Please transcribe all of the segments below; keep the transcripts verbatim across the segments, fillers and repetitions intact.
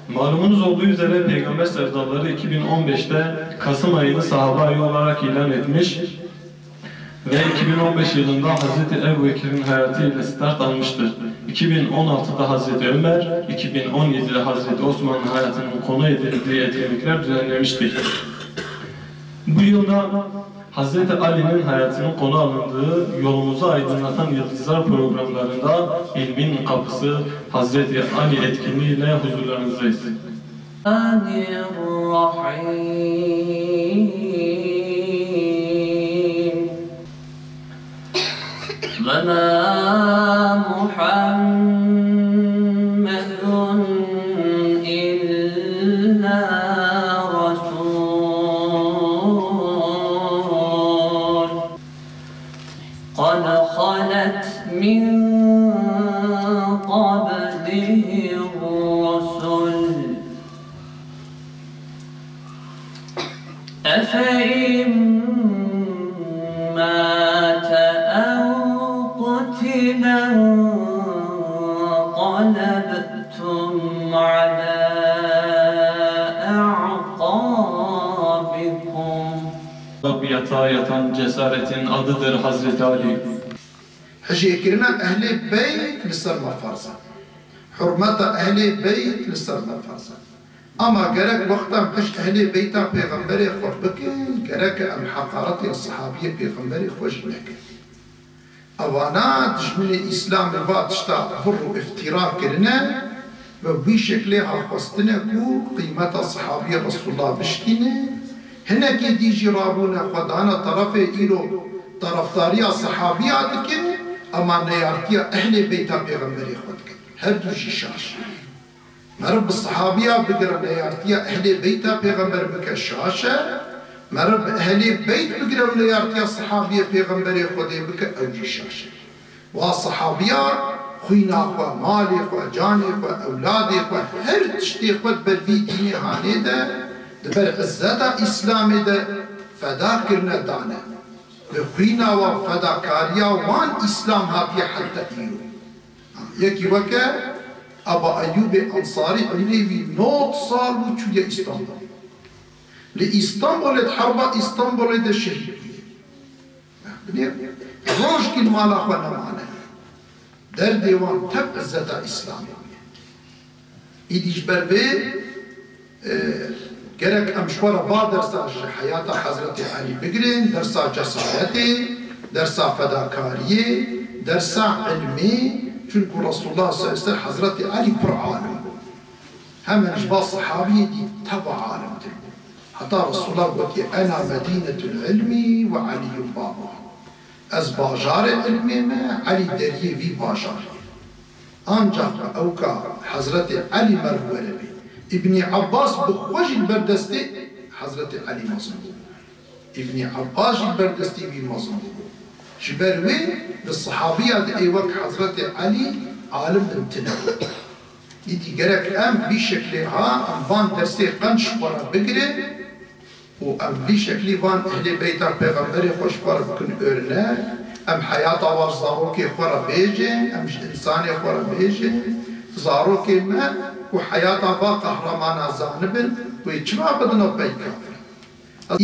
Malumunuz olduğu üzere Peygamber sevdaları iki bin on beşte Kasım ayını sahaba ayı olarak ilan etmiş ve iki bin on beş yılında Hazreti Ebu Bekir'in hayatı ile start almıştır. iki bin on altıda Hazreti Ömer, iki bin on yedide Hazreti Osman'ın hayatının konu edindiği etkinlikler düzenlemiştik. Bu yılda Hazreti Ali'nin hayatının konu alındığı Yolumuzu Aydınlatan Yıldızlar programlarında İlmin Kapısı Hazreti Ali etkinliğiyle huzurlarınızdayız. الرحمن الرحيم. وما محمد إلا رسول قد خلت من قبله الرسل أفإن مات أو قتل انقلبتم على أعقابكم. Tabiata yatan cesaretin adıdır Hazreti Ali. Hijêkirina Ehlê Beyt li ser me ferz e. Hurmeta Ehlê Beyt li ser me ferz e. Ama gerek wexta em hij Ehlê Beyta Pêxemberê xwe bikin, gerek em heqaretê sihabiyê Pêxemberê xwe jî nekin. Evana dijminê Îslamê va tişta vir û îftîra kirine ve wî şeklê ha xwestine ku qîmeta sihabiyê Resulullah bişkîne. Hinekî dî jî rabûne xwe dane terefê îro terefdariya sihabiya dikin, ema neyartiya Ehlê Beyta Pêxemberê xwe dikin. Her du jî şaş. Meriv bi sihabiya bigire neyartiya Ehlê Beyta Pêxember bike şaş e, meriv bi Ehlê Beyt bigire û neyartiya sihabiyê Pêxemberê Xwedê bike ew jî şaş e. Wa sihabiya xwîna xwe, malê xwe, canê xwe, ewladê xwe, her tiştê xwe di ber vî dînê hanê de, di ber izzeta Îslamê de feda kirine dane. Bi xwîna wan, fedakariya wan Îslam hatiye heta îro. Yekî weke Eba Eyyûbê Ensarî, emrê wî nod sal bû, çûye Îstanbul. Li Îstanbulê, di herba Îstanbulê de şehîd bûye. Binê rojkî li mala xwe nemane. Derdê wan tev izzeta Îslamê bûye. Îdî ji ber vê, e, gerek em ji xwe re va dersa ji heyata Hezretê Elî bigirin, dersa cesaretê, dersa fedakariyê, dersa ilmê, çunku Resulullah sallallahu aleyhi ve sellem Hezretê Elî pir alim bû. Hemen ji va sihabiyê dî teva alimtir bû. Heta Resulullah gotiye, "Ena medînetul ilmi ve Eliyyun babuha." Ez bajarê ilmê me, Elî deriyê vî bajarê ye. Ancax bi ewka Hezretê Elî meriv were bê. Îbnî Ebbas bi xwe jî li ber destê Hezretê Elî mezin bû. Îbnî Ebbas jî li ber destê wî mezin bû. Ji ber wê li sihabiya di ê wek Hezretê Elî alim bin tine bû. Îdî gerek em vî şeklê ha, em van dersê qenc ji xwe re bigirin û em vî şeklî van ehlê beyta Pêxemberê xwe ji xwe re bikin örnek, em heyata wan ji zarokê xwe re bêjin, em ji însanê xwe re bêjin, zarokê me ku heyata va qehramana zanibin, wê çima bidine pey kafir?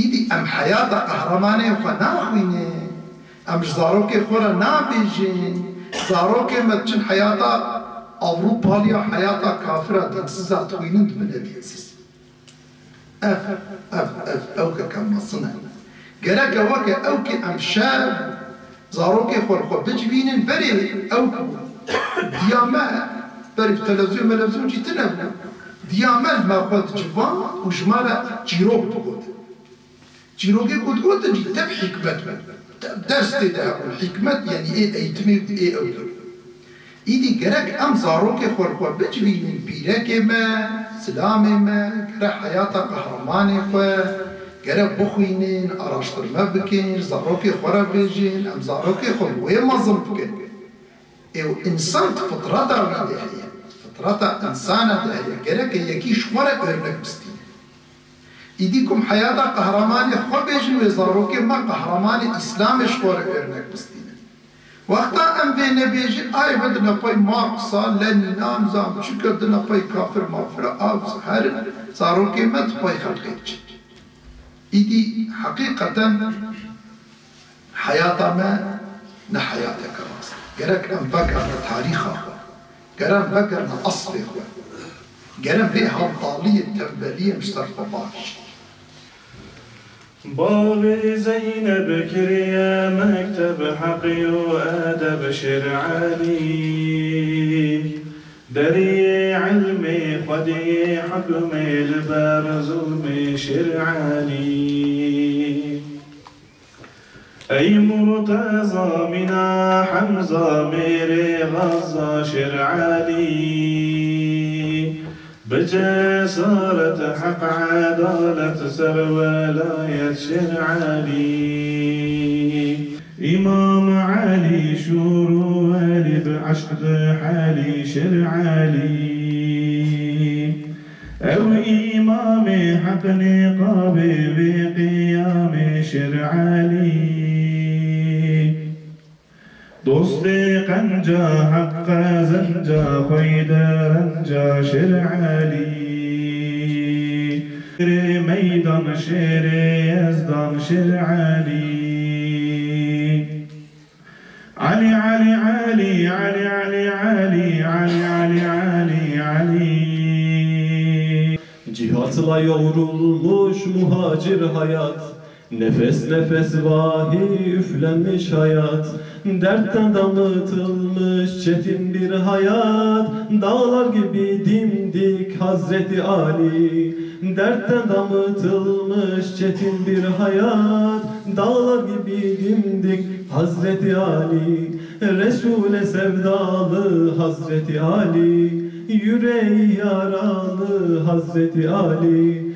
Îdî em heyata qehremanên xwe naxwînin, em ji zarokê xwe re nabêjin, zarokê me diçin heyata Ewropaliya, heyata kafira, dinsiza dixwînin, dibine dinsiz. Ev, ev, ev, ewkeke mezin e. Gereke weke ewkê em şev zarokê xwe li xwe bicivînin, berê ew ku diya me, berê televizyon melevizyon jî tune bû. Diya me li me xwe diciva û ji me re çîrok digot. Çîrokê ku digotin jî tev hîkmet bû. Tev ders tê de hebûn. Hîkmet, yanî ê eğitimê ê ew dibû. Îdî gerek em zarokê xwe li xwe bicivînin, pîrekê me, zilamê me, gerek heyata qehremanê xwe, gerek bixwînin, araştirme bikin, ji zarokê xwe re bêjin, em zarokê xwe bi wê mezin bikin. Ê û însan di fitreta wî de heye. Fitreta însana de heye. Gereke yekî ji xwe re örnek bistîne. Îdî ku em heyata qehremanê xwe bêjin, wê zarokê me qehremanê Îslamê ji xwe re örnek bistînin. Wexta em vê nebêjin, ay bi dine pey Marksa, Lenîna, nizam çi kir, dine pey kafir mafir, a herin zarokê me di pey xelqê diçin. Îdî heqîqeten heyata me ne heyateke rast e. Gerek em vegerine tarîxa xwe. Gerek em vegerine eslê xwe. Gerek vê hantaliyê, tembeliyê em ji ser xwe bavêjin. Bavê Zeyneb kiriye mekteb heqî û edeb Şêr Elî. Deriyê ilmê xwediyê hukmê li ber zulmê Şêr Elî. Ey Murteza mîna Hemza mêrê Xezza Şêr Elî. Bi cesaret, heq, edalet, ser welayet Şêr Elî. Îmam Elî şûr û welî bi eşq dihelî Şêr Elî. Ew îmamê heq nîqabê vê qiyamê Şêr Elî. Dostê qenca heq qezenca xwey derenca Şêr Elî. Şêrê meydan, şêrê Yezdan, Şêr Elî. Elî, Elî, Elî, Elî, Elî, Elî, Elî, Elî, Elî, Elî. Cihatla yoğrulmuş muhacir hayat, nefes nefes vahiy üflenmiş hayat, dertten damıtılmış çetin bir hayat, dağlar gibi dimdik Hazreti Ali, dertten damıtılmış çetin bir hayat, dağlar gibi dimdik Hazreti Ali, Resul'e sevdalı Hazreti Ali, yüreği yaralı Hazreti Ali.